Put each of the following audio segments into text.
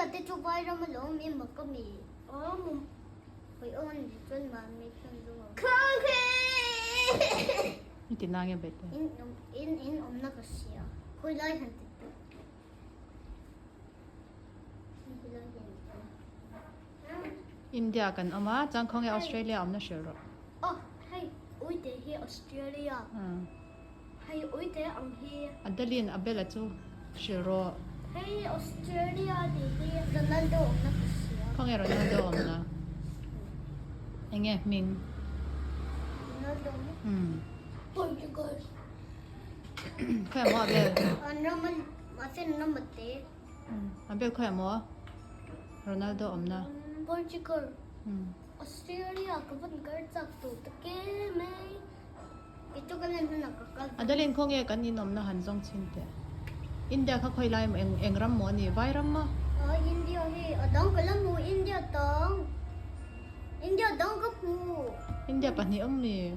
Te chu vai ram alawm i mak a mi. Awm hawi awn ni chuan mahni chuan zawng ang. I ti na nge bet e. In awm in in awmna ka hria. Khawi lai han ti teh. Khawi lai han ti teh. India kan awm a, chuan khawnge Australia awmna hrilh rawh. Aw hei uite hi Australia. Hei uite ang hi. Adeline Abel-a chu hrilh rawh. Hei Australia tih hi Ronaldo awmna ka hria. Khawnge Ronaldo awmna? Enge hming? Ronaldo maw? Umm. Portugal. Khawiah maw Abel? An ram a mahse an ram a te. Abel khawiah maw Ronaldo awmna? Portugal. Australia ka van kar chak tawh tak em e. Adeline khawnge kan inawmna han zawng chhin teh. India kha khawi lai eng eng ram maw a ni? Vai ram maw? Aw India hi a dang ka la hmu India tang India dang ka hmu. India pahnih awm mi?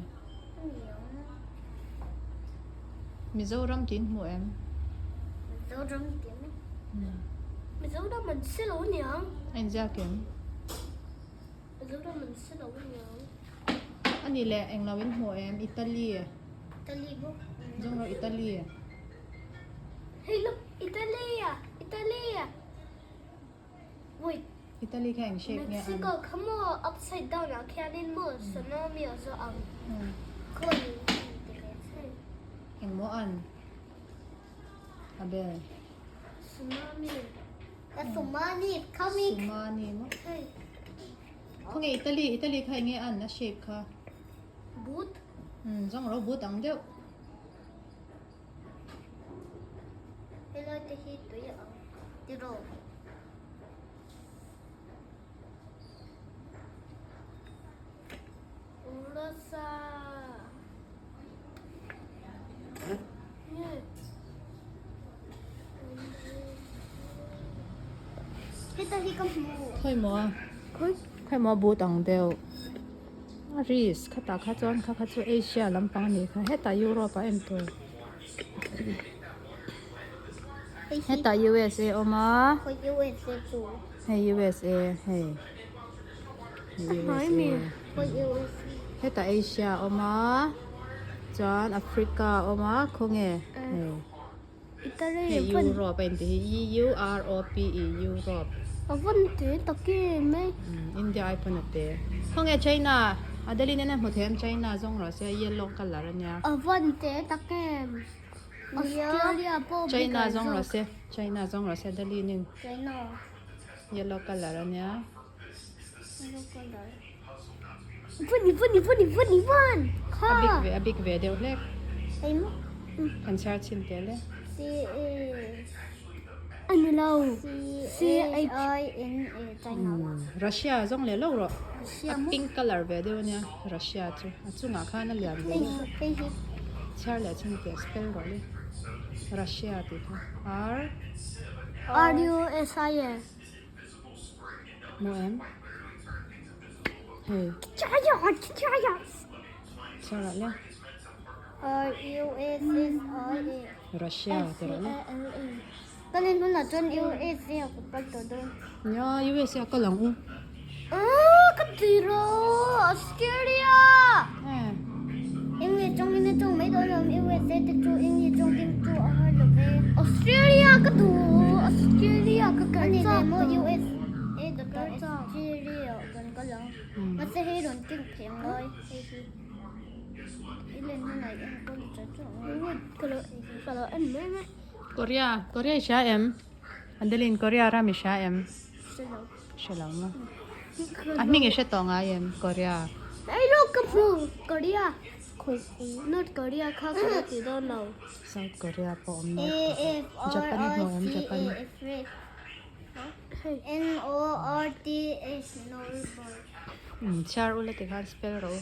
Mizoram tin hmu em? Mizoram tin? Mizoram an si lo niang. A inziak em? Mizoram an si lo niang. A nih leh englo in hmuh em? Italy. Italy bawk. Zawng rawh Italy. Hey look, Italy ah, Italy ah. Wait. Italy kha eng shape nge an? Mexico kha maw upside down ah khianin maw tsunami a zawh ang. Khawi Eng maw an? Abel. Tsunami. Tsunami coming. Tsunami maw? Hey. Khawnge Italy, Italy kha enge an a shape kha? Boot. Umm zawng ro boot ang deuh. Helai te hi tui ang tiraw. Urasa. Heta hi ka hmu. Khawi maw a? Khawi maw but ang deuh. A risk khatah kha chuan kha kha chu Asia lampang a nih kha hetah Europe ah en tur. Hetah USA a awm a. Khawi USA chu? Hei USA hei. Hei USA. Khawi USA? Hetah Asia a awm a chuan Africa a awm a khawnge hei. Hei Europe a intih hi E U R O P E Europe. A vawn te tak em e. India ai pawn a te. Khawnge China? Adeline in a hmu thei em China zawng rawh se yellow colour a nia. A vawn te tak em. Australia pawh China zawng rawh se China zawng rawh se Adeline in. China. Yellow colour a nia. Yellow colour. Vani vani vani vani van. Kha. A big ve a big ve deuh hlek. Hei maw. Kan chhiar chhin tel e. C A. A ni lo. C H I N A China. Russia zawng leh lo rawh. Russia A maw. pink colour ve deuh a nia Russia chu. A chungah khan a lian ve deuh. Hei hi. Chhiar leh chhin teh spell rawh le. Russia tih kha R. R U S I A. Maw em? Hei. Chhiar ah le. R U S S I A. Russia ti rawh le. Ka len hunah chuan U S A ah ka kal tawh dawn. Nia U S A ah kal ang u. Aaa ka ti rawh Australia. English tawng in a tawng mai dawn lo U S A te chu English tawng ding chu a har lo ve. Australia ka duh Australia ka kal chak tawh. Ani maw U S A dawt ah Australia kan kal ang. Mahse hei rawn keng phei ang lai hei hi. I len hunah i enkawl chat chat ang. Ka lo en mai mai. Korea Korea i hria em? Adeline Korea ram i hria em? Hre lo. Hre lo maw? A hming i hre tawh ngai em Korea? Hei lo ka hmu Korea North Korea kha ka la ti dawn lo. South Korea pawh awm North Korea. Japan i hmu em Japan? N O R T H North. Chhiar ula tikhan spell rawh u.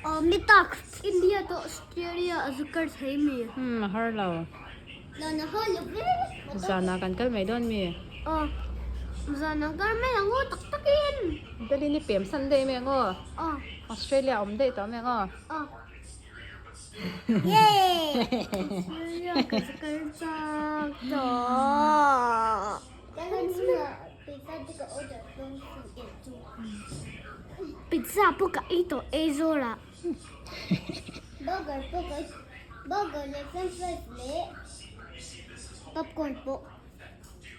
Aw mi tak India to Australia a zu kar thei mi. Umm a har lo. Zan a har lo ve. Zan ah kan kal mai dawn mi. Aw zan ah kal mai ang aw tak tak in. Delhi ni pem san daih mai ang aw. Aw. Australia awm daih tawh mai ang aw. Aw. Yay! Australia ka zu kal chak tawh. Pizza pawh ka ei tawh ei zawr ah. Burger pawh ka burger leh french fries leh popcorn pawh.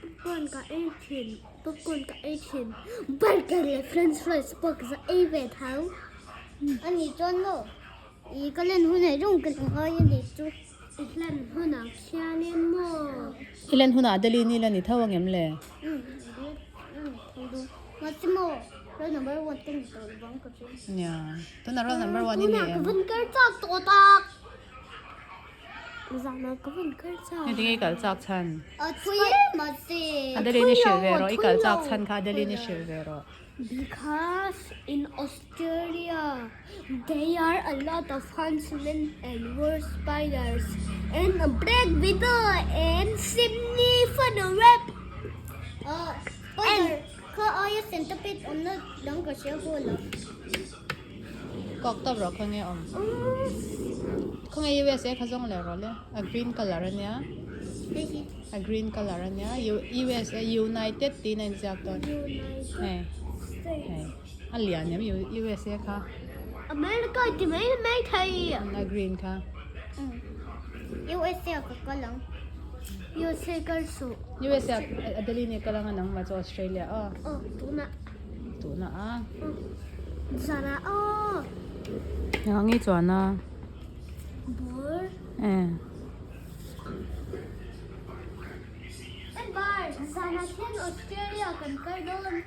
Popcorn ka ei thin popcorn ka ei thin burger leh french fries pawh ka ei ve tho. Ani chuan maw i ka len hunah rawng ka la ngai a nih chu. I hlan hunah khianin maw? I len hunah Adeline i la ni tho angem le? Umm la ni tho dawn. Mahse maw roll number one ka ni tawh lo ang ka hria. Nia, tunah roll number one i ni em? Tunah ka van kar chak tawh tak. Zanah ka van kar chak. Heti nge i kal chak chhan? A thui e mahse. Adeline i hrilh ve rawh, i kal chak chhan kha Adeline i hrilh ve rawh. Because in Australia They are a lot of huntsmen and war spiders and a black widow and Sydney funnel web. Uh, spider kha aia centipede awmna dang ka hria haw lo. Kawk tawp rawh khawnge awm. Khawnge USA kha zawng leh rawh le. A green color ania. A green color ania. USA United tiin a inziak dawn. United States. A lian em USA kha. America ti mai mai thei. A green kha. USA ka kal ang. USA kal suh. USA Adeline kal ang anang ma chu Australia aw. Aw tuna. Tuna a. Zara aw. Nang i chuan a. Bur. Eh. Bar zana khian Australia kan kal dawn.